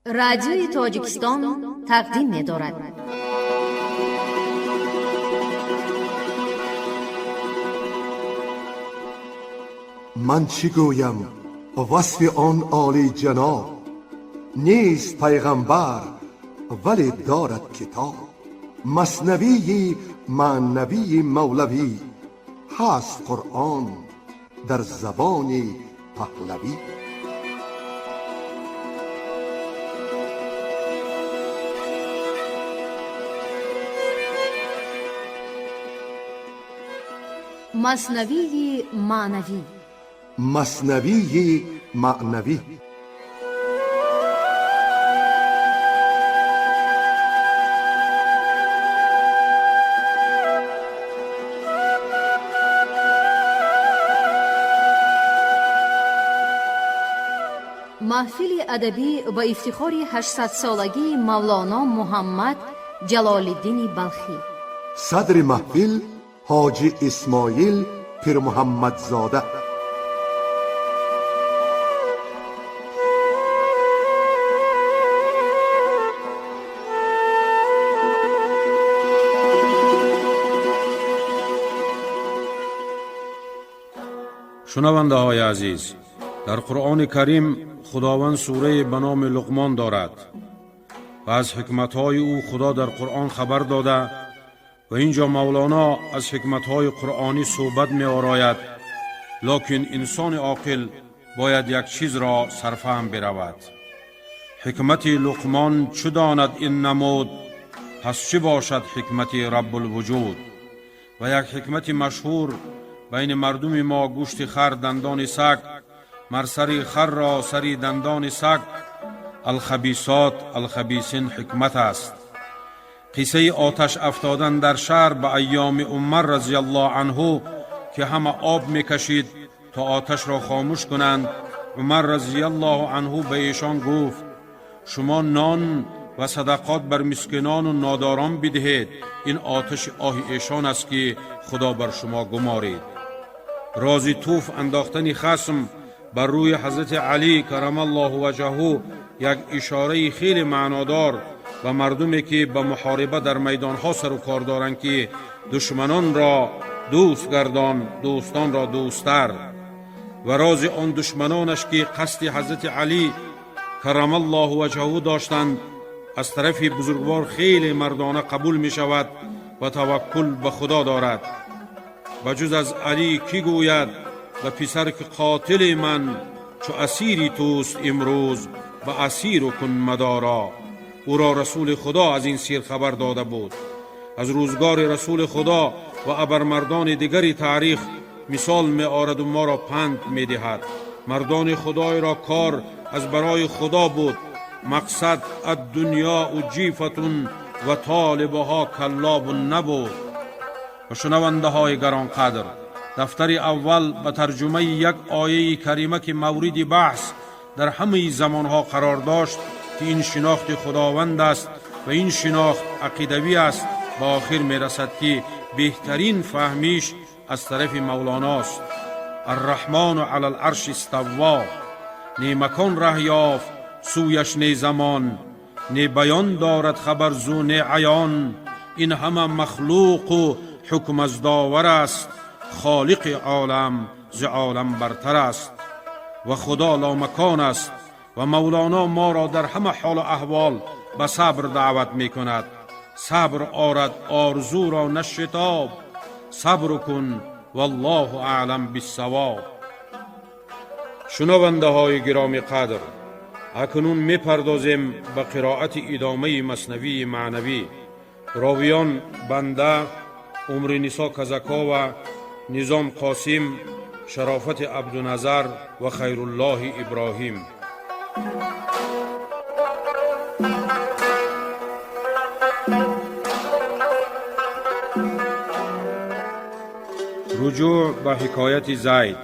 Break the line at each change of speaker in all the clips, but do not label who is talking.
Радиои Тоҷикистон тақдим медорад.
Ман чӣ гӯям васфи он олиҷаноб? Нест пайғамбар, вале дорад китоб. Маснавии маънавии мавлавӣ ҳаст, Қуръон дар забони паҳлавӣ.
Маснавии маънавӣ.
Маснавии маънавӣ.
Маҳфили адабӣ ба ифтихори 800-солагии Мавлоно Муҳаммад Ҷалолиддини Балхӣ.
Садри маҳфил Ҳоҷи Исмоил Пирмуҳаммадзода.
Шунавандаҳои азиз, дар Қуръони Карим Худованд сурае ба номи Луқмон дорад ва аз ҳикматҳои ӯ Худо дар Қуръон хабар дода ва ин ҷо Мавлоно аз ҳикматҳои қуръонӣ суҳбат меорояд. Локин инсони оқил бояд як чизро сарфаҳм биравад: ҳикмати Луқмон чӣ донад ин намуд, пас чӣ бошад ҳикмати Раббулвуҷуд? Ва як ҳикмати машҳур байни мардуми мо: гӯшти хар дандони саг, мар сари харро сари дандони саг, алхабисот алхабисин ҳикмат аст. Қиссаи оташ афтодан дар шаҳр ба айёми Умар разияллоҳу анҳу, ки ҳама об мекашид то оташро хомӯш кунанд, Умар разияллоҳу анҳу ба эшон гуфт: шумо нон ва садақот бар мискинону нодорон бидиҳед, ин оташи оҳи эшон аст, ки Худо бар шумо гуморид. Рози туф андохтани хасм бар рӯи ҳазрати Алӣ карамаллоҳу ваҷҳаҳу як ишораи хеле маънодор ба мардуме, ки ба муҳориба дар майдонҳо сару кор доранд, ки душманонро дӯст гардон, дӯстонро дӯсттар. Ва рози он душманонаш, ки қасди ҳазрати Алӣ карамаллоҳу ваҷҳаҳу доштанд, аз тарафи бузургвор хеле мардона қабул мешавад ва таваккул ба Худо дорад. Ба ҷуз аз Алӣ кӣ гӯяд ба писар, ки қотили ман чу асири туст имрӯз, ба асиру кун мадоро? Ӯро Расули Худо аз ин сир хабар дода буд. Аз рӯзгори Расули Худо ва абармардони дигари таърих мисол меораду моро панд медиҳад. Мардони Худойро кор аз барои Худо буд, мақсад аддунёу ҷифатун ва толибуҳо каллобун набуд. Ва шунавандаҳои гаронқадр, дафтари аввал ба тарҷумаи як ояи карима, ки мавриди баҳс дар ҳамаи замонҳо қарор дошт, ки ин шинохти Худованд аст ва ин шинохт ақидавӣ аст, ба охир мерасад, ки беҳтарин фаҳмиш аз тарафи Мавлоност. Арраҳмону ала ларши иставво, не макон раҳ ёфт сӯяш, не замон, не баён дорад хабар зу, не аён. Ин ҳама махлуқу ҳукм аз довар аст, холиқи олам зи олам бартар аст ва Худо ломакон аст. Ва Мавлоно моро дар ҳама ҳолу аҳвол ба сабр даъват мекунад. Сабр орад орзуро, на шитоб, сабр кун, валлоҳу аълам биссавоб. Шунавандаҳои гиромӣ қадр, акнун мепардозем ба қироати идомаи Маснавии маънавӣ. Ровиён: банда Умринисо Казакова, Низом Қосим, Шарофати Абдуназар ва Хайруллоҳи Иброҳим. Руҷӯъ ба ҳикояти Зайд.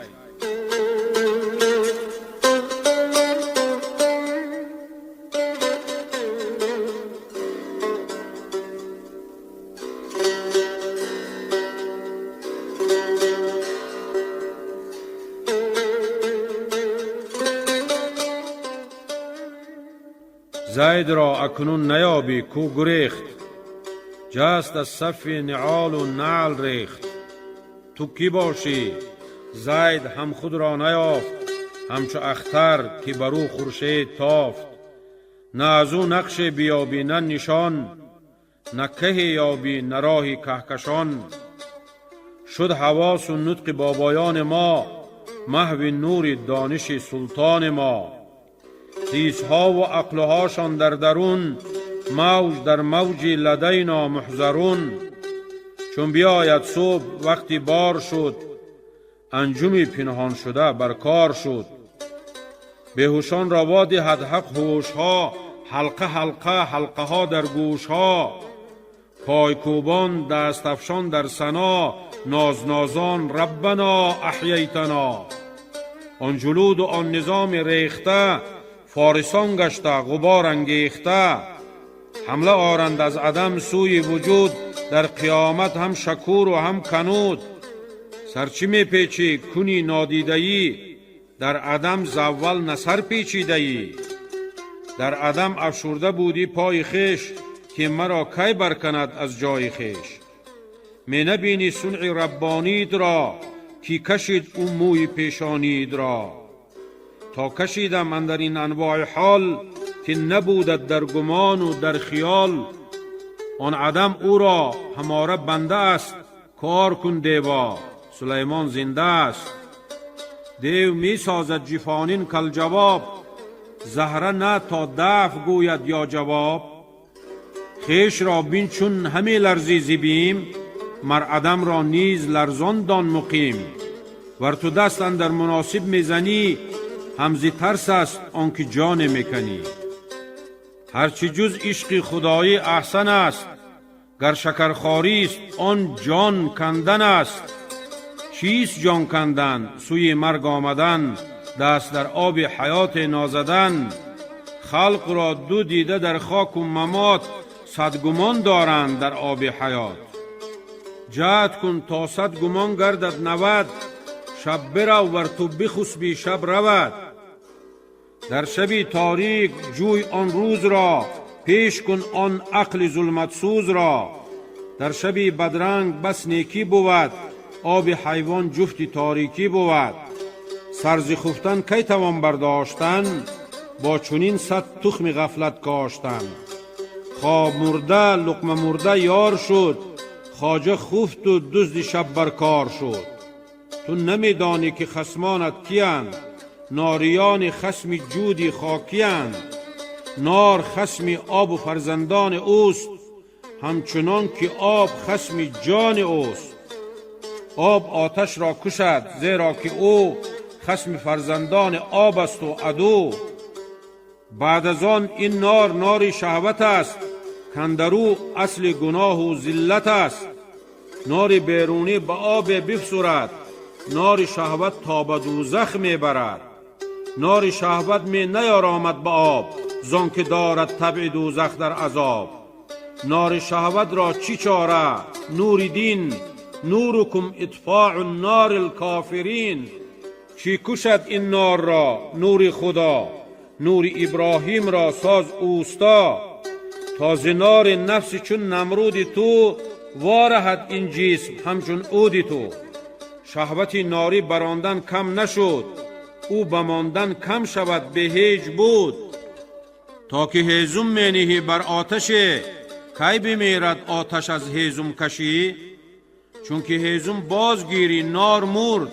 Зайд ро акнун наёбӣ, ку гурехт, ҷаст аз сафи ниъолу наъл рехт. Ту кӣ бошӣ? Зайд ҳам худро наёфт, ҳамчу ахтар, ки бар ӯ хуршед тофт. На аз ӯ нақше биёбӣ, на нишон, на каҳе ёбӣ, на роҳи каҳкашон. Шуд ҳавосу нутқи бобоёни мо маҳви нури дониши султони мо. Ҳиссҳову ақлҳошон дар дарун мавҷ дар мавҷи ладайно муҳзарун. Чун биёяд субҳ, вақти бор шуд, анҷуми пинҳоншуда бар кор шуд. Беҳушонро водиҳад ҳақ ҳушҳо, ҳалқа ҳалқа ҳалқаҳо дар гӯшҳо. Пойкӯбон дастафшон дар сано, нознозон раббано аҳяйтано. Он ҷулуду он низоми рехта, форисон гашта, ғубор ангехта. Ҳамла оранд аз адам сӯи вуҷуд, дар қиёмат ҳам шакуру ҳам кануд. Сарчӣ мепечӣ, куни нодидаӣ, дар адам заввал на сар печидаӣ. Дар адам афшурда будӣ пои хеш, ки маро кай барканад аз ҷои хеш. Менабинӣ сунъи раббонидро, ки кашид ӯ мӯи пешонидро. То кашидам андар ин анвои ҳол, ки набудат дар гумону дар хиёл. Он адам ӯро ҳамора банда аст, кор кун дево, Сулаймон зинда аст. Дев месозад ҷифонин калҷавоб, заҳра на то дафъ гӯяд ё ҷавоб. Хешро бин, чун ҳаме ларзӣ зи бим, мар адамро низ ларзон дон муқим. Вар ту даст андар муносиб мезанӣ, ҳам зи тарс аст он ки ҷоне меканӣ. Ҳарчи ҷуз ишқи худоӣ аҳсан аст, гар шакархорист, он ҷон кандан аст. Чист ҷон кандан? Сӯи марг омадан, даст дар оби ҳаёте нозадан. Халқро ду дида дар хоку мамот, сад гумон доранд дар оби ҳаёт. Ҷаҳд кун, то сад гумон гардад 90. Шаб бирав, вар ту бихусбӣ, шаб равад. Дар шаби торик ҷӯй он рӯзро, пеш кун он ақли зулматсӯзро. Дар шаби бадранг бас некӣ бувад, оби ҳайвон ҷуфти торикӣ бувад. Сар зи хуфтан кай тавон бардоштан, бо чунин сад тухми ғафлат коштан? Хоб мурда, луқма мурда ёр шуд, хоҷа хуфту дузди шаб бар кор шуд. Ту намедонӣ, ки хасмонат киянд, нориёни хасми ҷуди хокиянд. Нор хасми обу фарзандони ӯст, ҳамчунон ки об хасми ҷони ӯст. Об оташро кушад, зеро ки ӯ хасми фарзандони об асту аду. Баъд аз он ин нор нори шаҳват аст, кандарӯ асли гуноҳу зиллат аст. Нори берунӣ ба обе бифсурад, нори шаҳват то ба дӯзах мебарад. Нори шаҳват ме наёромад ба об, зон ки дорад табъи дӯзах дар азоб. Нори шаҳватро чӣ чора? Нури дин, нурукум итфоу нори лкофирин. Чӣ кушад ин норро? Нури худо. Нури Иброҳимро соз ӯсто, то зи нори нафси чун Намруди ту вораҳад ин ҷисм ҳамчун уди ту. Шаҳвати норӣ барондан кам нашуд, ӯ ба мондан кам шавад беҳеҷ буд. То ки ҳезум мениҳӣ бар оташе, кай бимирад оташ аз ҳезумкашӣ? Чунки ҳезум боз гирӣ, нор мурд,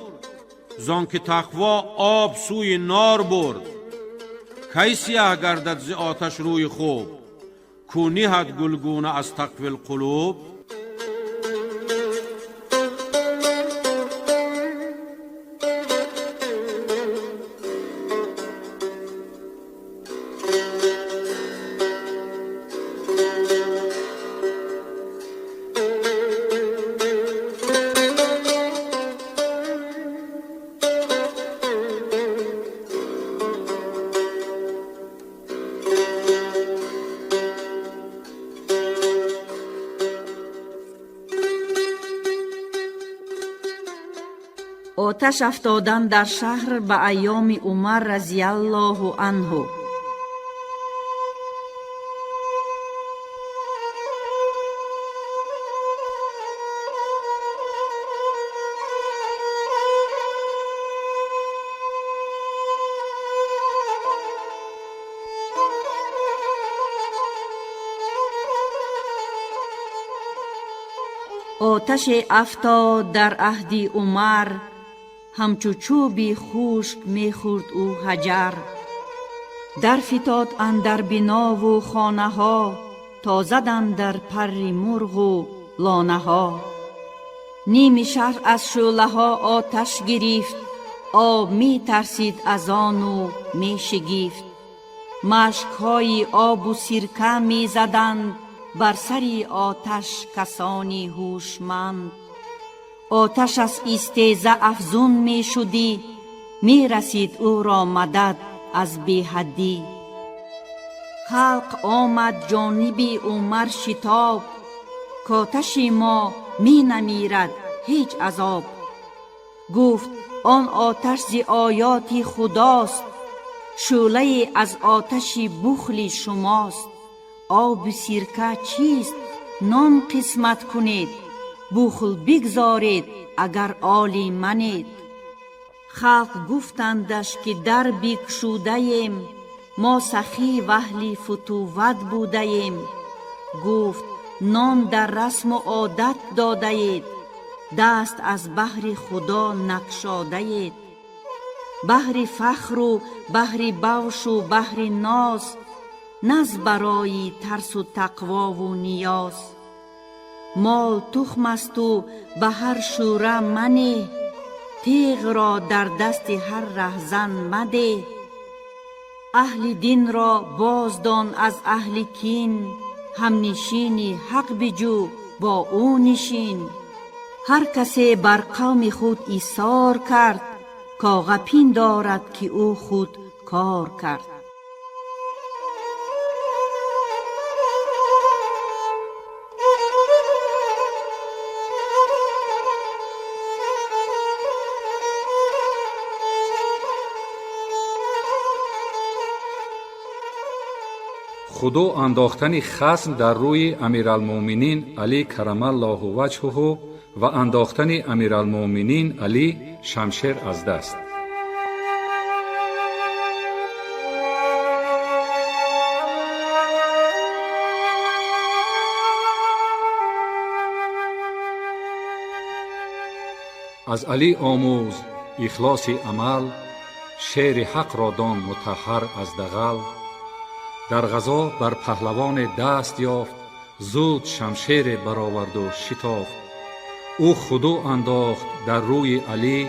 зон ки тақво об сӯи нор бурд. Кай сияҳ гардад зи оташ рӯи хуб, ку ниҳад гулгуна аз тақви лқулуб?
Оташ афтодан дар шаҳр ба айёми Умар разиаллоҳу анҳу. Оташе афтод дар аҳди Умар, ҳамчу чӯби хушк мехӯрд ӯ ҳаҷар. Дарфитод андар бинову хонаҳо, то заданд дар парри мурғу лонаҳо. Ними шаҳр аз шӯълаҳо оташ гирифт, об метарсид аз ону мешигифт. Машкҳои обу сирка мезаданд бар сари оташ касони ҳушманд. Оташ аз истеза афзун мешудӣ, мерасид ӯро мадад аз беҳаддӣ. Халқ омад ҷониби Умар шитоб, коташи мо менамирад ҳеҷ азоб. Гуфт он оташ зи оёти худост, шӯълае аз оташи бухли шумост. Оби сирка чист, нон қисмат кунед, бухл бигзоред агар оли манед. Халқ гуфтандаш ки дар бикшудаем, мо сахӣ ваҳли футувват будаем. Гуфт нон дар расму одат додаед, даст аз баҳри худо накшодаед. Баҳри фахру баҳри бавшу баҳри ноз, наз барои тарсу тақвову ниёз. Мол тухмасту ба ҳар шӯра манеҳ, теғро дар дасти ҳар раҳзан мадеҳ. Аҳли динро боздон аз аҳли кин, ҳамнишини ҳақ биҷӯ бо ӯ нишин. Ҳар касе бар қавми худ исор кард, коғапин дорад ки ӯ худ кор кард.
Худо андохтани хасм дар рӯи Амиралмуъминин Алӣ карамаллоҳу ваҷҳуҳу ва андохтани Амиралмуъминин Алӣ шамшер аз даст. Аз Алӣ омӯз ихлоси амал, шери ҳақро дон мутаҳҳар аз дағал. Дар ғазо бар паҳлавоне даст ёфт, зуд шамшере бароварду шитофт. Ӯ худо андохт дар рӯи Алӣ,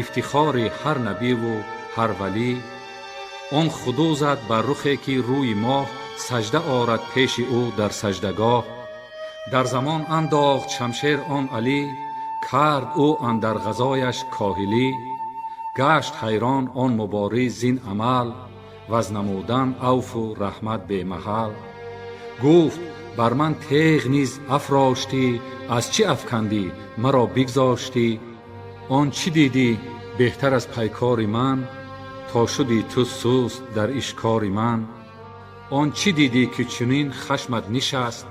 ифтихори ҳар набиву ҳар валӣ. Он худо зад бар рухе ки рӯи моҳ сажда орад пеши ӯ дар саждагоҳ. Дар замон андохт шамшер он Алӣ, кард ӯ андар ғазояш коҳилӣ. Гашт ҳайрон он мубориз зин амал, ваз намудан авфу раҳмат бемаҳал. Гуфт бар ман теғ низ афроштӣ, аз чӣ афкандӣ маро бигзоштӣ? Он чӣ дидӣ беҳтар аз пайкори ман, то шудӣ ту суст дар ишкори ман? Он чӣ дидӣ ки чунин хашмат нишаст,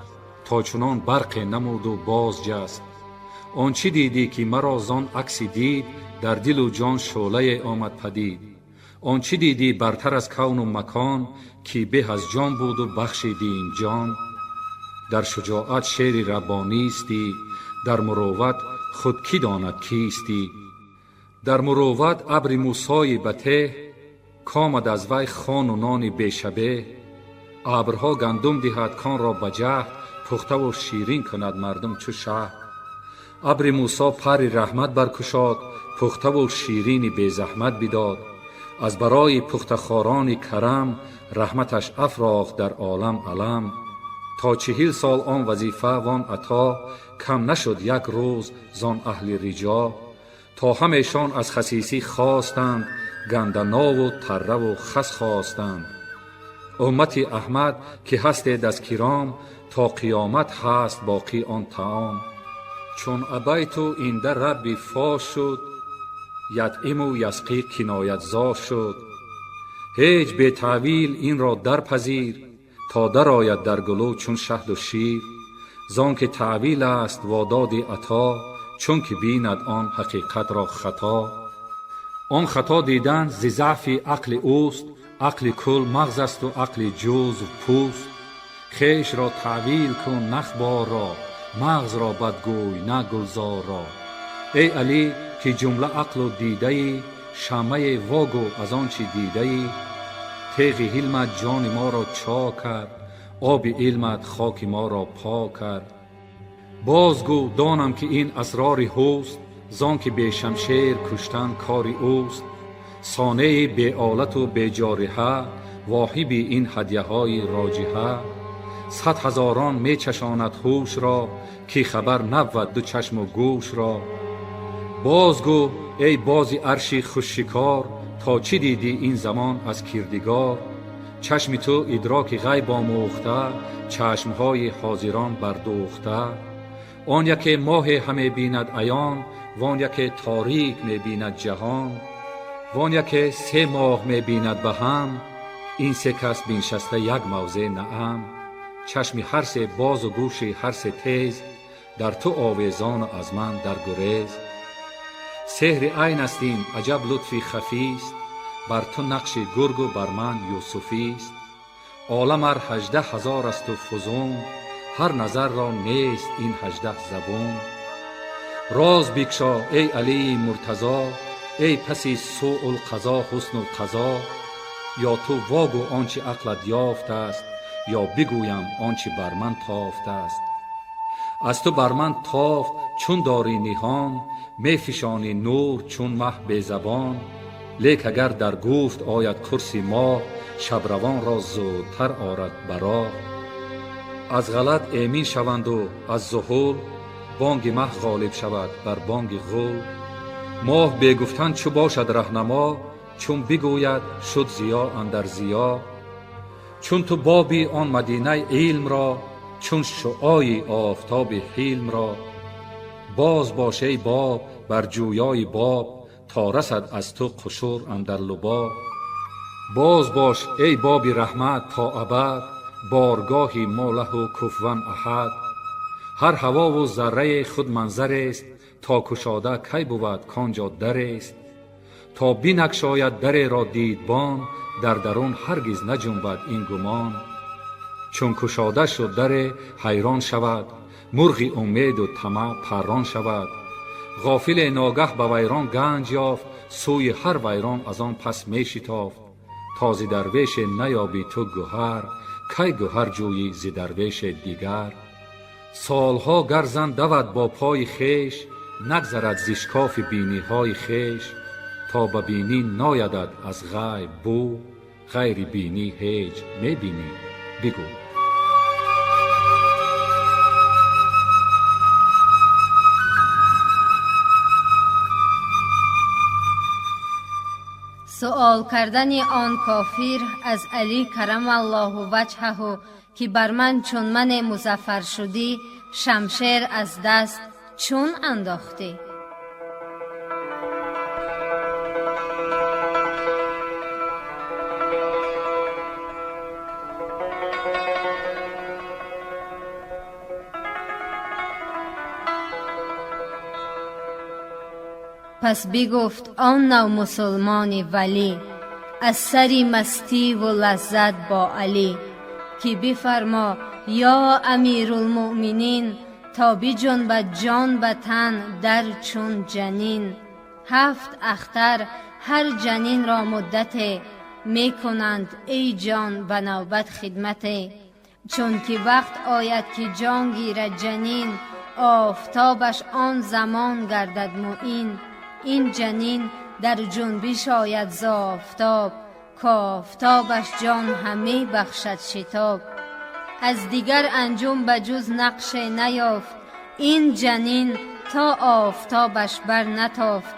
то чунон барқе намуду боз ҷаст? Он чӣ дидӣ ки маро зон акси дид, дар дилу ҷон шӯълае омад падид? Он чӣ дидӣ бартар аз кавну макон, ки беҳ аз ҷон буду бахшидим ҷон? Дар шуҷоат шери раббонистӣ, дар мурувват худ кӣ донад кистӣ? Дар мурувват абри Мусои батеҳ, комад аз вай хону нони бешабеҳ. Абрҳо гандум диҳад конро ба ҷаҳд, пухтаву ширин кунад мардум чу шаҳд. Абри Мусо пари раҳмат баркушод, пухтаву ширини безаҳмат бидод. Аз барои пухтахорони карам, раҳматаш афрохт дар олам алам. То 40 сол он вазифа вон ато, кам нашуд як рӯз зон аҳли риҷо. То ҳамешон аз хасисӣ хостанд, ганданаву тарраву хас хостанд. Уммати Аҳмад ки ҳастед аз киром, то қиёмат ҳаст боқӣ он таом. Чун абайту инда рабби фош шуд, ятъиму ясқӣ киноятзо шуд. Ҳеҷ бетаъвил инро дарпазир, то дарояд дар гулӯ чун шаҳду шир. Зон ки таъвил аст вододи ато, чун ки бинад он ҳақиқатро хато. Он хато дидан зи заъфи ақли ӯст, ақли кул мағз асту ақли ҷузв пӯст. Хешро таъвил кун нахборро, мағз ро бадгӯй на гулзор ро. Эй Алӣ, ки ҷумла ақлу дидаӣ, шамъае вогӯ аз он чӣ дидаӣ. Теғи ҳилмат ҷони моро чок кард, оби илмат хоки моро пок кард. Бозгӯ, донам ки ин асрори ҳуст, зон ки бешамшер куштан кори ӯст. Сонеи беолату беҷориҳа, воҳиби ин ҳадяҳои роҷиҳа. Сад ҳазорон мечашонад ҳушро, ки хабар набвад ду чашму гӯшро. Бозгӯ, эй бози арши хушшикор, то чӣ дидӣ ин замон аз кирдигор? Чашми ту идроки ғайб омӯхта, чашмҳои ҳозирон бардӯхта. Он яке моҳе ҳаме бинад аён, вон яке торик мебинад ҷаҳон, вон яке се моҳ мебинад ба ҳам. Ин се кас биншаста як мавзеъ наам. Чашми ҳар се бозу гӯши ҳар се тез, дар ту овезону аз ман дар гурез. Сеҳри айн аст ин, аҷаб лутфи хафист, бар ту нақши гургу бар ман юсуфист. Олам ар 18 000 асту фузун, ҳар назарро нест ин 18 забун. Роз бикшо, эй Алии Муртазо, эй паси сӯулқазо ҳуснулқазо. Ё ту вогӯ он чи ақлат ёфтааст, ё бигӯям он чи бар ман тофтааст. Аз ту бар ман тофт чун дорӣ ниҳон, мефишонӣ нур чун маҳ безабон. Лек агар дар гуфт ояд курси моҳ, шабравонро зудтар орад ба роҳ. Аз ғалат эмин шаванду аз зуҳул, бонги маҳ ғолиб шавад бар бонги ғул. Моҳ бегуфтан чӯ бошад раҳнамо, чун бигӯяд шуд зиё андар зиё. Чун ту боби он мадинаи илмро, чун шуои офтоби ҳилмро. Боз бош, эй боб, бар ҷӯёи боб, то расад аз ту қушур андар лубоб. Боз бош, эй боби раҳмат, то абад, боргоҳи мо лаҳу куфван аҳад. Ҳар ҳавову заррае худ манзарест, то кушода кай бувад кон ҷо дарест. То бинакшояд дареро дидбон, дар дарун ҳаргиз наҷунбад ин гумон. Чун кушода шуд даре, ҳайрон шавад, мурғи умеду тамаъ паррон шавад. Ғофиле ногаҳ ба вайрон ганҷ ёфт, сӯи ҳар вайрон аз он пас мешитофт. То зи дарвеше наёбӣ ту гӯҳар, кай гӯҳар ҷӯйӣ зи дарвеше дигар? Солҳо гар зан давад бо пои хеш, нагзарад зи шикофи биниҳои хеш. То ба бинӣ ноядад аз ғайб бӯ, ғайри бинӣ ҳеҷ мебинӣ бигӯ.
Суол кардани он кофир аз Алӣ карамаллоҳу ваҷҳаҳу, ки бар ман чун мане музаффар шудӣ, шамшер аз даст чун андохтӣ? Пас бигуфт он нав мусулмони валӣ, аз сари мастиву лаззат бо Алӣ, ки бифармо, ё амирулмуъминин, то биҷунбад ҷон ба тан дар чун ҷанин. Ҳафт ахтар ҳар ҷанинро муддате мекунанд, эй ҷон, ба навбат хидмате. Чунки вақт ояд ки ҷон гирад ҷанин, офтобаш он замон гардад муин. Ин ҷанин дар ҷунбиш ояд з офтоб, кофтобаш ҷон ҳаме бахшад шитоб. Аз дигар анҷум ба ҷуз нақше наёфт, ин ҷанин то офтобаш бар натофт.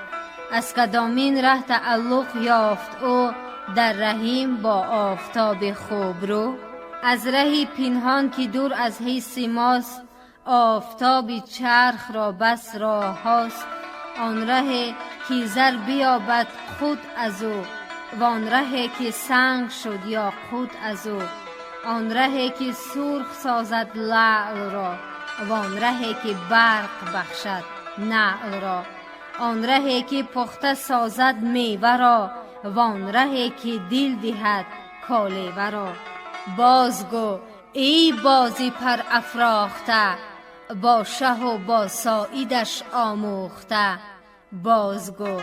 Аз кадомин раҳ тааллуқ ёфт ӯ дар раҳим бо офтоби хубрӯ? Аз раҳи пинҳон ки дур аз ҳисси мост, офтоби чархро бас роҳҳост. Он раҳе ки зар биёбад худ аз ӯ, вон раҳе ки санг шуд ёқут аз ӯ. Он раҳе ки сурх созад лаълро, вон раҳе ки барқ бахшад наълро. Он раҳе ки пухта созад меваро, вон раҳе ки дил диҳад колеваро. Бозгӯ, эй бози пар афрохта, Бо шаҳу бо соидаш омӯхта. Бозгӯ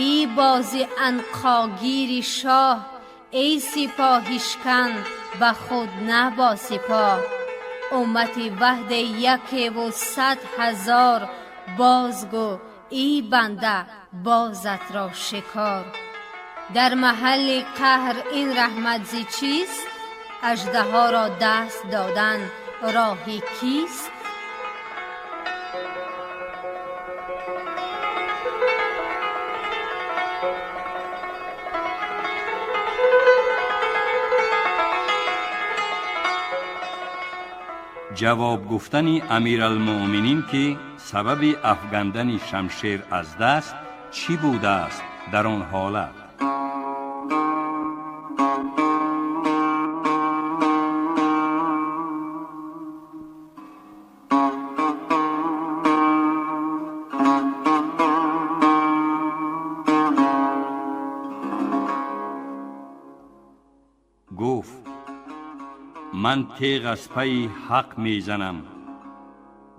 эй бози анқогири шоҳ, эй сипоҳишкан ба худ на бо сипоҳ. Уммати ваҳде якеву 100,000, бозгӯ эй банда бозатро шикор. Дар маҳалли қаҳр ин раҳмат зи чист? Аждаҳоро даст додан роҳи кист?
Ҷавоб гуфтани Амиралмуъминин, ки сабаби афгандани шамшер аз даст чӣ будааст дар он ҳолат. Гуфт: ман теғ аз пайи ҳақ мезанам,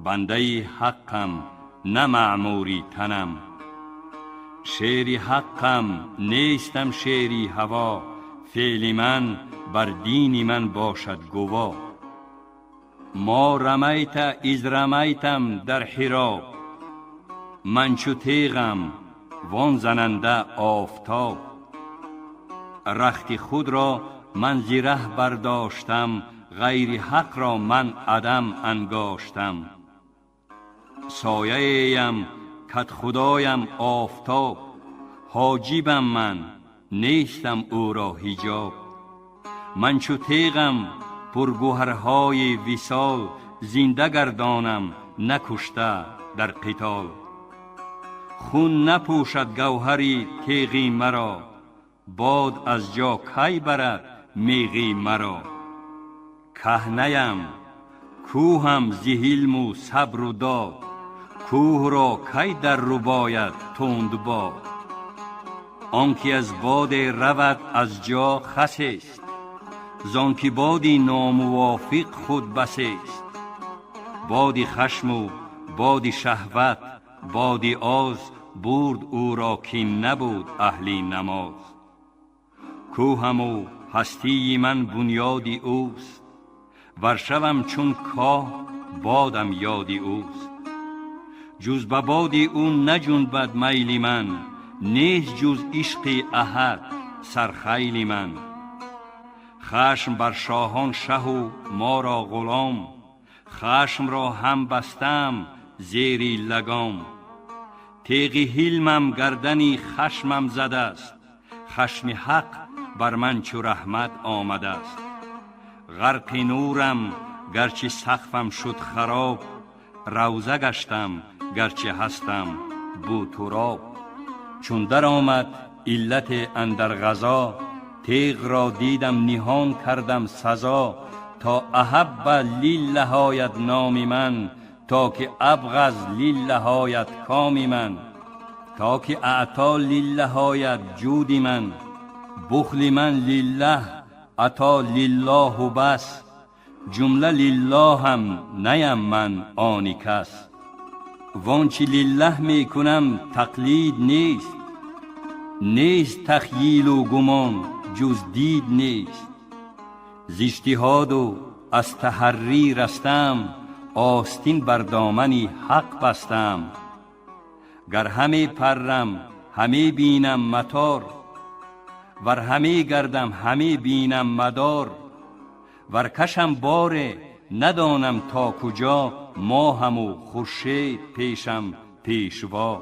бандаи ҳаққам, на маъмури танам. Шери ҳаққам, нестам шери ҳаво, феъли ман бар дини ман бошад гуво. Мо рамайта из рамайтам дар ҳироб, ман чу теғам вон зананда офтоб. Рахти худро ман зираҳ бардоштам, ғайри ҳақро ман адам ангоштам. Сояем кад худоям офтоб, ҳоҷибам ман нестам ӯро ҳиҷоб. Ман чу теғам пургӯҳарҳои висол, зинда гардонам накушта дар қитол. Хун напӯшад гавҳари теғи маро, бод аз ҷо кай барад меғи маро. Каҳнаям, кӯҳам зи ҳилму сабру дод, кӯҳро кай дар рубояд тунд бод. Он ки аз боде равад аз ҷо хасест, зон ки боди номувофиқ худ басест. Боди хашму боди шаҳват, боди оз, бурд ӯро ки набуд аҳли намоз. Кӯҳаму ҳастии ман бунёди ӯст, варшавам чун коҳ бодам ёди ӯст. Ҷуз ба боди ӯ наҷунбад майли ман, нест ҷуз ишқи аҳад сархайли ман. Хашм бар шоҳон шаҳу моро ғулом, хашмро ҳам бастам зери лагом. Теғи ҳилмам гардани хашмам задаст, хашми ҳақ бар ман чу раҳмат омадааст. Ғарқи нурам гарчи сақфам шуд хароб, равза гаштам гарчи ҳастам бутуроб. Чун даромад иллате андар ғазо, теғро дидам ниҳон кардам сазо. То аҳабба лиллаҳояд номи ман, то ки абғаз лиллаҳояд коми ман, то ки аъто лиллаҳояд ҷуди ман. Бухли ман лиллаҳ, ато лиллоҳу бас, ҷумла лиллоҳам наям ман они кас. Вон чи лиллаҳ мекунам тақлид нест, нест тахйилу гумон ҷуз дид нест. Зи иҷтиҳоду аз таҳаррӣ растам, остин бар домани ҳақ бастам. Гар ҳаме паррам ҳаме бинам матор, вар ҳаме гардам ҳаме бинам мадор. Вар кашам боре надонам то куҷо, моҳаму хуршед пешам пешво.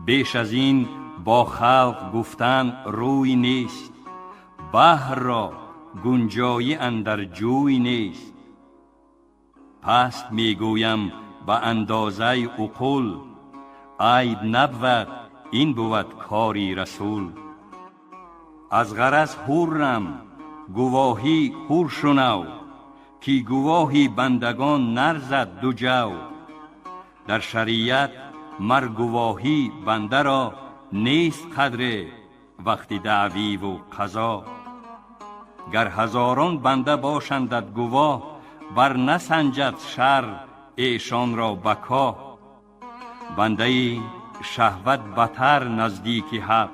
Беш аз ин бо халқ гуфтан рӯй нест, баҳрро гунҷоӣ андар ҷӯй нест. Паст мегӯям ба андозаи уқул, айб набвад ин бувад кори расул. Аз ғараз ҳуррам гувоҳӣ ҳур шунав, ки гувоҳи бандагон нарзад ду ҷав. Дар шариат мар гувоҳӣ бандаро нест қадре вақти даъвиву қазо. Гар ҳазорон банда бошандад гувоҳ, бар насанҷад шар Эшонро ба коҳ. Бандаи шаҳват батар наздики ҳақ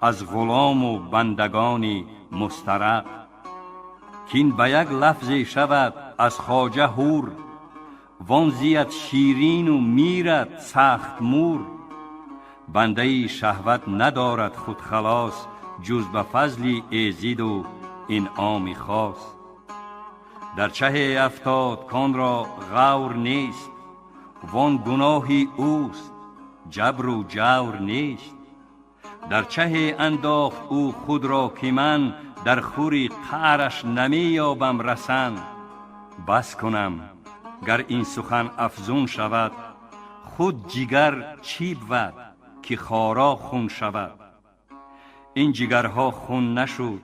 аз ғулому бандагони мустарақ. Кин ба як лафзе шавад аз хоҷа ҳур, вон зият ширину мирад сахт мур. Бандаи шаҳват надорад худ халос, ҷуз ба фазли эзиду инъоми хос. Дар чаҳе афтод конро ғавр нест, вон гуноҳи ӯст, ҷабру ҷавр нест. Дар чаҳе андохт ӯ худро ки ман дар хури қаъраш намеёбам расан. Бас кунам, гар ин сухан афзун шавад, худ ҷигар чӣ бвад ки хоро хун шавад. Ин ҷигарҳо хун нашуд,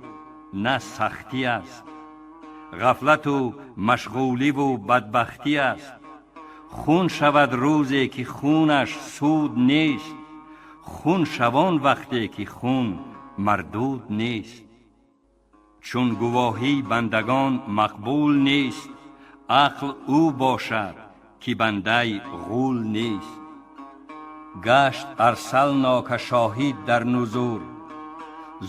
на сахтӣ аст, ғафлату машғуливу бадбахтӣ аст. Хун шавад рӯзе ки хунаш суд нест, хун шавон вақте ки хун мардуд нест. Чун гувоҳии бандагон мақбул нест, ақл ӯ бошад ки бандай ғул нест. Гашт арсалнока шоҳид дар нузур,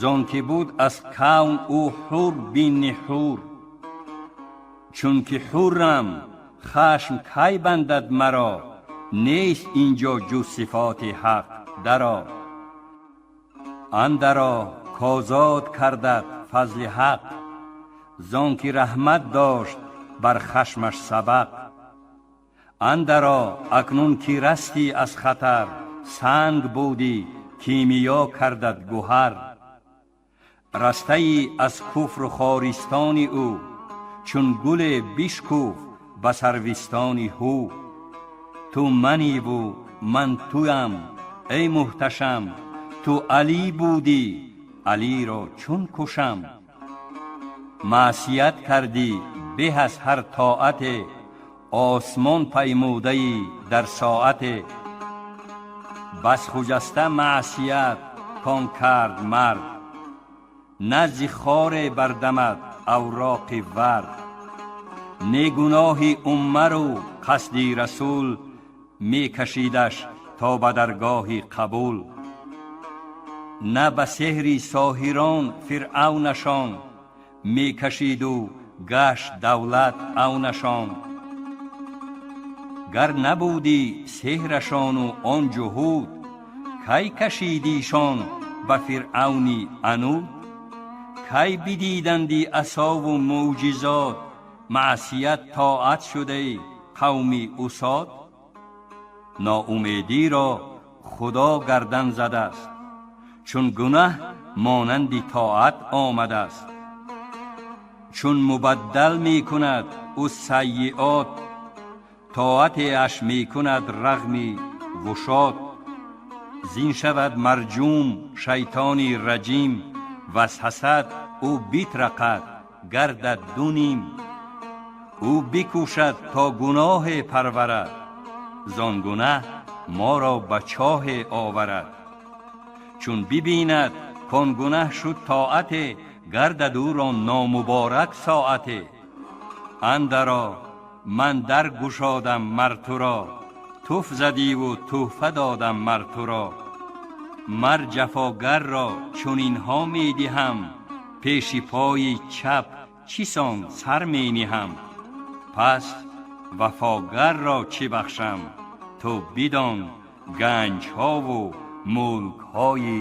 зон ки буд аз кавн ӯ ҳур бинни ҳур. Чунки ҳуррам, хашм кай бандад маро, нест инҷо ҷуз сифоти ҳақ даро. Андаро козод кардад фазли ҳақ, зон ки раҳмат дошт бар хашмаш сабақ. Андаро акнун ки расти аз хатар, санг будӣ кимиё кардад гуҳар. Растаи аз куфру хористони ӯ, чун гуле бишкуфт ба сарвистони ҳу. Ту маниву ман туям, эй муҳташам, ту Алӣ будӣ, Алиро чун кушам. Маъсият кардӣ беҳ аз ҳар тоате, осмон паймудаи дар соате. Бас хуҷаста маъсият кон кард мард, назди хоре бардамад авроқи вард. Не гуноҳи умару қасди расул мекашидаш то ба даргоҳи қабул. На ба сеҳри соҳирон фиръавнашон мекашиду гашт давлат авнашон. Гар набудӣ сеҳрашону он ҷуҳуд, кай кашидишон ба фиръавни ануд? Кай бидиданди асову мӯъҷизот, маъсият тоат шудаи қавми усод? Ноумедиро худо гардан задааст, чун гунаҳ монанди тоат омадааст. Чун мубаддал мекунад ӯ сайиот, тоатеаш мекунад рағми вушод. Зин шавад марҷум шайтони раҷим, ваз ҳасад ӯ битрақад гардад ду ним. Ӯ бикӯшад то гуноҳе парварад, зон гунаҳ моро ба чоҳе оварад. Чун бибинад кон гунаҳ шуд тоате, гардад ӯро номуборак соате. Андаро ман дар гушодам мар туро, туф задиву тӯҳфа додам мар туро. Мар ҷафогарро чунинҳо медиҳам, пеши пои чап чӣ сон сар мениҳам. Пас вафогарро чӣ бахшам, ту бидон ганҷҳову мулкҳои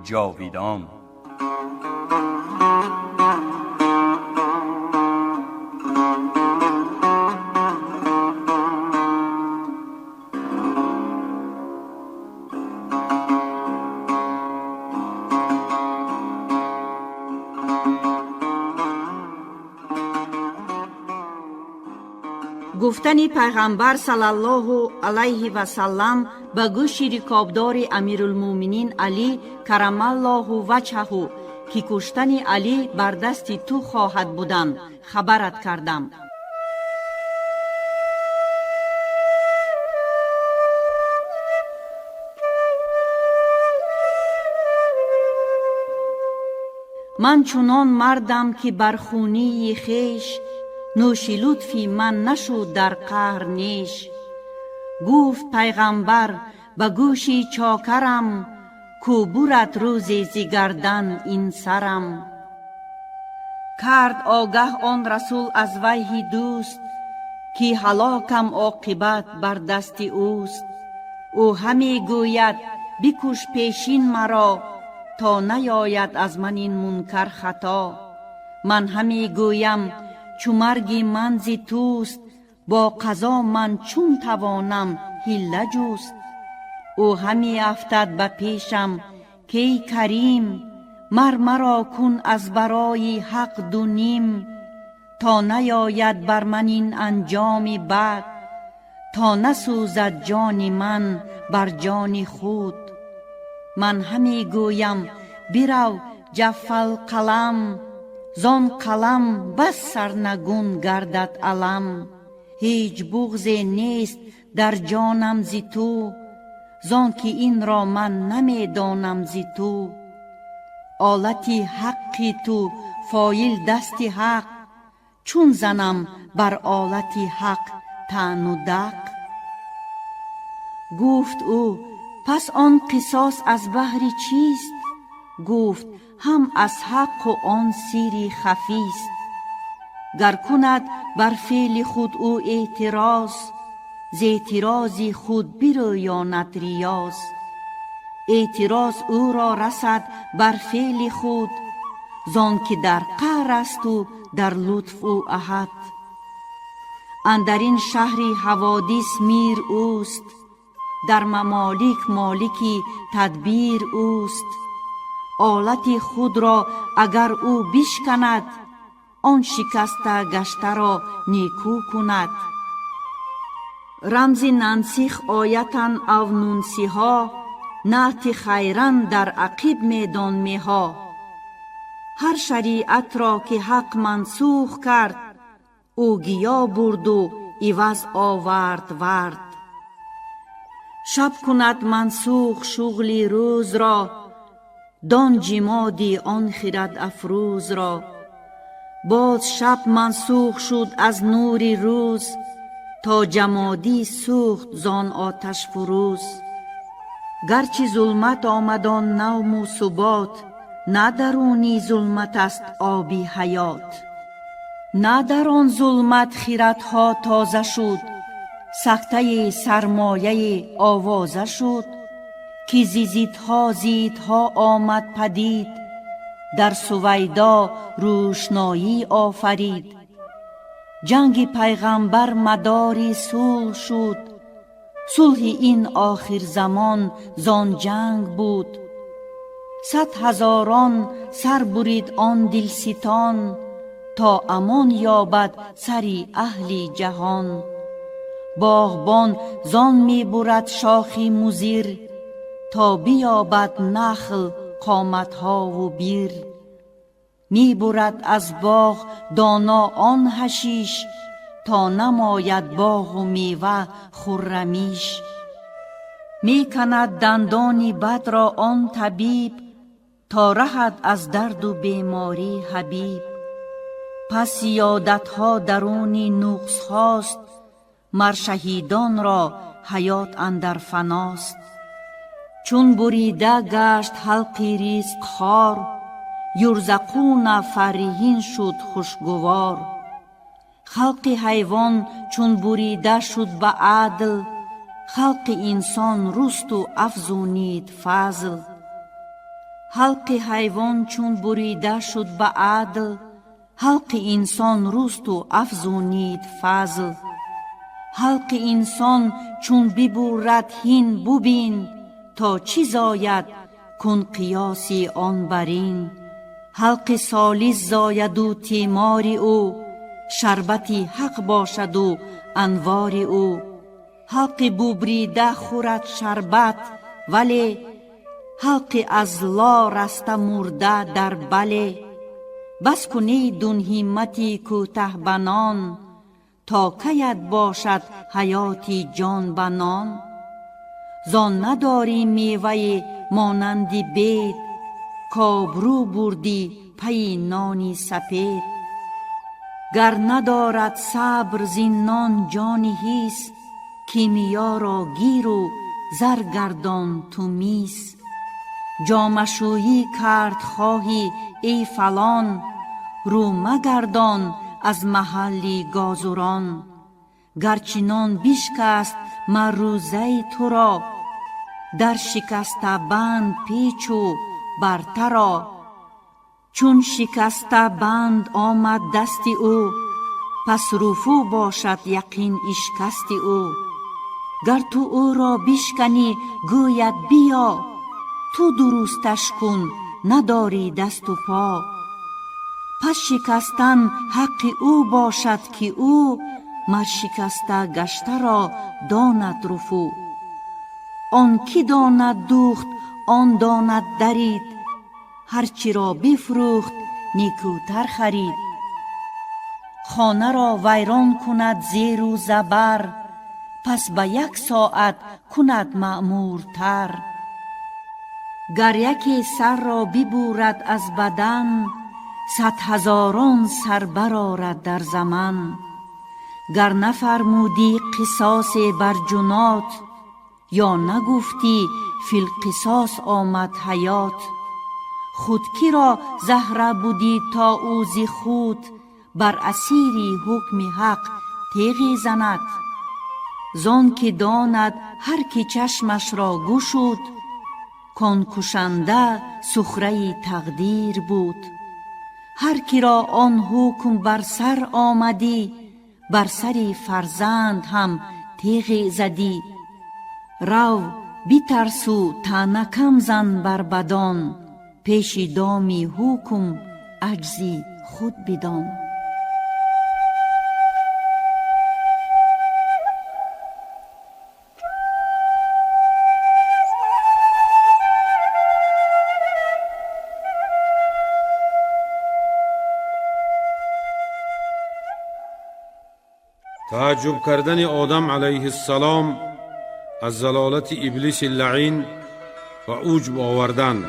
ҷовидон.
Гуфтани пайғамбар саллаллоҳу алайҳи васаллам ба гӯши рикобдори Амирулмӯъминин Алӣ карамаллоҳу ваҷҳаҳу, ки куштани Алӣ бар дасти ту хоҳад будан, хабарат кардам. Ман чунон мардам, ки бар хунии хеш нӯши лутфи ман нашуд дар қаҳр неш. Гуфт пайғамбар ба гӯши чокарам, ку бурад рӯзе зи гардан ин сарам. Кард огаҳ он расул аз вайҳи дӯст, ки ҳалокам оқибат бар дасти ӯст. Ӯ ҳаме гӯяд: бикуш пешин маро, то наёяд аз ман ин мункар хато. Ман ҳаме гӯям: чу марги ман зи туст, бо қазо ман чун тавонам ҳилла ҷуст? Ӯ ҳаме афтад ба пешам, кей карим, мар маро кун аз барои ҳақ ду ним, то наёяд бар ман ин анҷоми бад, то насӯзад ҷони ман бар ҷони худ. Ман ҳаме гӯям: бирав, ҷаффалқалам, зон қалам бас сарнагун гардад алам. Ҳеҷ буғзе нест дар ҷонам зи ту, зон ки инро ман намедонам зи ту. Олати ҳаққи ту фоил дасти ҳақ, чун занам бар олати ҳақ таъну дақ? Гуфт ӯ: пас он қисос аз баҳри чист? Гуфт: ҳам аз ҳаққу он сирри хафист. Гар кунад бар феъли худ ӯ эътироз, з эътирози худ бирӯёнад риёз. Эътироз ӯро расад бар феъли худ, зон ки дар қаҳр асту дар лутф ӯ аҳад. Андар ин шаҳри ҳаводис мир ӯст, дар мамолик молики тадбир ӯст. Олати худро агар ӯ бишканад, он шикаста гаштаро некӯ кунад. Рамзи нансих оятан ав нунсиҳо, наъти хайран дар ақиб медон меҳо. Ҳар шариатро ки ҳақ мансух кард, ӯ гиё бурду иваз овард вард. Шаб кунад мансух шуғли рӯзро, дон ҷимоди он хирад афрӯзро. Боз шаб мансух шуд аз нури рӯз, то ҷамодӣ сӯхт зон оташфурӯз. Гарчи зулмат омад он навму субот, на даруни зулмат аст оби ҳаёт. На дар он зулмат хирадҳо тоза шуд, сактаи сармояи овоза шуд, ки зи зидҳо зидҳо омад падид, дар сувайдо рӯшноӣ офарид. Ҷанги пайғамбар мадори сулҳ шуд, сулҳи ин охирзамон зон ҷанг буд. Сад ҳазорон сар бурид он дилситон, то амон ёбад сари аҳли ҷаҳон. Боғбон зон мебурад шохи музир, то биёбад нахл қоматҳову бир. Мебурад аз боғ доно он ҳашиш, то намояд боғу мева хуррамиш. Меканад дандони бадро он табиб, то раҳад аз дарду беморӣ ҳабиб. Пас зиёдатҳо даруни нуқсҳост, мар шаҳидонро ҳаёт андар фаност. Чун бурида гашт ҳалқи ризқхор, юрзақуна фарриҳин шуд хушгувор. Халқи ҳайвон чун бурида шуд ба адл, халқи инсон русту афзунид фазл. Ҳалқи ҳайвон чун бурида шуд ба адл, ҳалқи инсон русту афзунид фазл. Ҳалқи инсон чун бибурад ҳин бубин, то чӣ зояд кун қиёси он бар ин. Ҳалқи солис зояду тимори ӯ, шарбати ҳақ бошаду анвори ӯ. Ҳалқи бубрида хӯрад шарбат, вале ҳалқи аз ло раста мурда дар бале. Бас кунедун ҳиммати кӯтаҳбанон, то каят бошад ҳаёти ҷон ба нон? Зон надорӣ меваи монанди бед, кобрӯ бурдӣ пайи нони сапед. Гар надорад сабр зин нон ҷони ҳис, Кимиёро гиру зар гардон ту мис. Ҷомашӯӣ кард хоҳӣ, эй фалон, рӯ магардон аз маҳалли гозурон. Гарчи нон бишкаст мар рӯзаи туро, дар шикаста банд печу бартаро. Чун шикаста банд омад дасти ӯ, пас руфӯ бошад яқин ишкасти ӯ. Гар ту ӯро бишканӣ, гӯяд: биё, ту дурусташ кун, надорӣ дасту по. Пас шикастан ҳаққи ӯ бошад, ки ӯ мар шикаста гаштаро донад руфӯ. Он ки донад духт, он донад дарид, ҳар чиро бифрӯхт, некӯтар харид. Хонаро вайрон кунад зеру забар, пас ба як соат кунад маъмуртар. Гар яке сарро бибурад аз бадан, садҳазорон сар барорад дар заман. Гар нафармудӣ қисосе бар ҷунот, ё нагуфтӣ филқисос омад ҳаёт. Худ киро заҳра будӣ, то ӯ зи худ бар асири ҳукми ҳақ теғе занад? Зон ки донад ҳар ки чашмашро гушуд, кон кушанда сухраи тақдир буд. Ҳар киро он ҳукм бар сар омадӣ, бар сари фарзанд ҳам теғе задӣ. Рав, битарсу таъна кам зан бар бадон, пеши доми ҳукм аҷзи худ бидон.
Таъаҷҷуб кардани Одам алайҳиссалом аз залолати Иблиси лаъин ва уҷб овардан.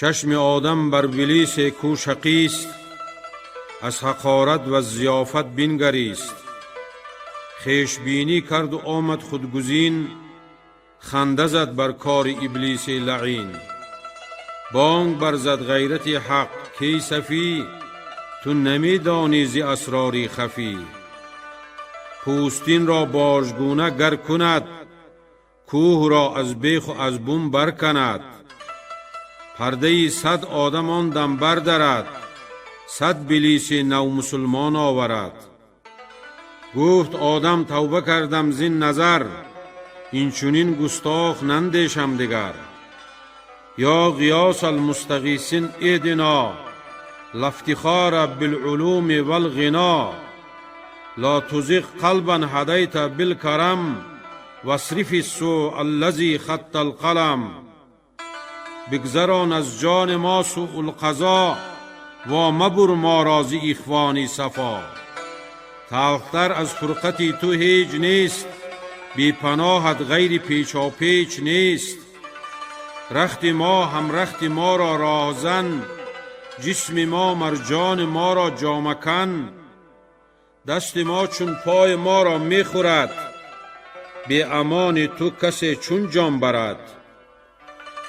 Чашми Одам бар Иблисе кӯ шақист, аз ҳақорат ва зиёфат бингарист. Хешбинӣ карду омад худгузин, ханда зад бар кори Иблиси лаъин. Бонг барзад ғайрати ҳақ: кей сафӣ, ту намедонӣ зи асрори хафӣ. Пӯстинро божгуна гар кунад, кӯҳро аз беху аз бум барканад. Пардаи 100 одам он дам бардарад, 100 билиси навмусулмон оварад. Гуфт Одам: тавба кардам зин назар, инчунин густох нандешам дигар. Ё ғиёс алмустағисин иҳдино, лафтихора билулуми валғино, ла тузиғ қалбан ҳадайта билкарам, васрифи ссӯ аллази хатта алқалам. Бигзарон аз ҷони мо сӯулқазо, во мабур моро зи ихвони сафо. Талхтар аз фурқати ту ҳеҷ нест, бепаноҳат ғайри печопеч нест. Рахти мо ҳам рахти моро роҳзан, ҷисми мо марҷони моро ҷомакан. Дасти мо чун пои моро мехӯрад, беамони ту касе чун ҷон барад.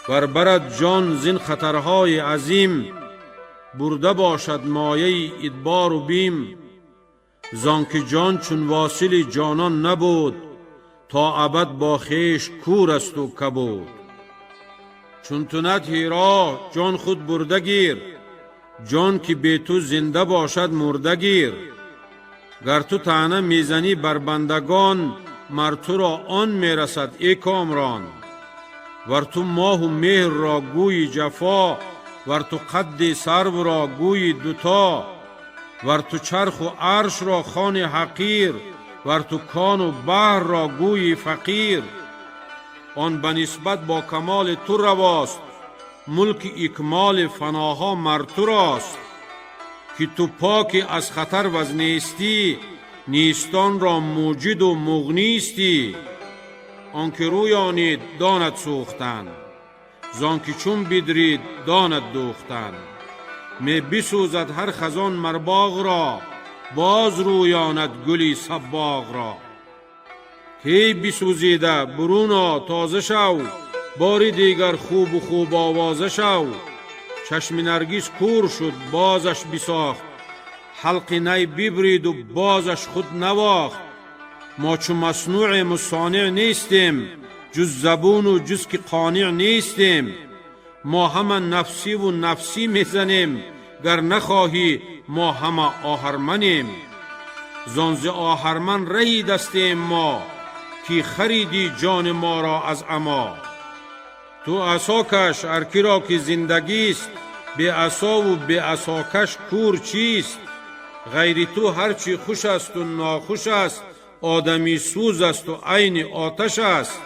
Вар барад ҷон зин хатарҳои азим, бурда бошад мояи идбору бим. Зон ки ҷон чун восили ҷонон набуд, то абад бо хеш кӯр асту кабуд. Чун ту надҳӣ роҳ, ҷон худ бурда гир, ҷон ки бе ту зинда бошад мурда гир. Гар ту таъна мезанӣ бар бандагон, мар туро он мерасад, эй Комрон. Вар ту моҳу меҳрро гӯйи ҷафо, вар ту қадди сарвро гӯйи дуто, вар ту чарху аршро хони ҳақир, вар ту кону баҳрро гӯйи фақир. Он ба нисбат бо камоли ту равост, мулки икмоли фаноҳо мар турост. Ки ту поки аз хатар ваз нестӣ, нистонро муҷиду муғнистӣ. Он ки рӯёнид донад сӯхтан, зон ки чун бидрид донад дӯхтан. Ме бисӯзад ҳар хазон мар боғ ро, боз рӯёнад гули саббоғ ро. Ки бисӯзида бурун о тоза шав, бори дигар хубу хуб овоза шав. Чашми Наргиз кур шуд, бозаш бисохт, ҳалқи най бибриду бозаш худ навохт. Мо чу маснӯъему сонеъ нестем, ҷуз забуну ҷуз ки қонеъ нестем. Мо ҳама нафсиву нафсӣ мезанем, гар нахоҳӣ мо ҳама оҳарманем. Зон зи оҳарман раҳи дастем мо, ки хариди ҷони моро аз амо. Ту асо каш ҳар киро ки зиндагист, беасову беасокаш кур чист? Ғайри ту ҳар чӣ хуш асту нохуш аст, одами сӯз асту айни оташ аст.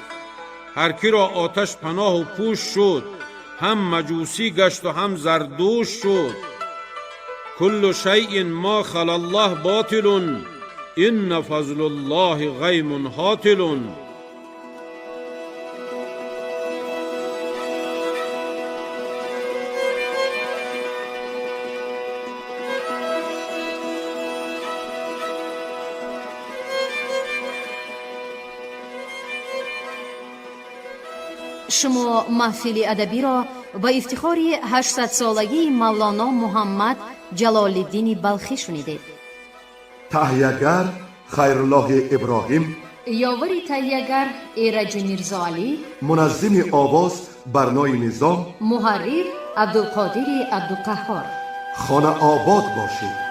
Ҳар киро оташ паноҳу пӯш шуд, ҳам маҷусӣ гашту ҳам зардӯш шуд. Куллу шайъин ма халаллоҳ ботилун, инна фазлуллоҳи ғаймун ҳотилун.
Шумо маҳфили адабиро ба ифтихори 800-солагии Мавлоно Муҳаммад Ҷалолиддини Балхӣ шунидед.
Таҳиягар Хайруллоҳи Иброҳим,
ёвари таҳиягар Эраҷи Мирзоалӣ,
муназзими овоз Барнои Низом,
муҳаррир Абдулқодири Абдуқаҳҳор.
Хона обод бошед.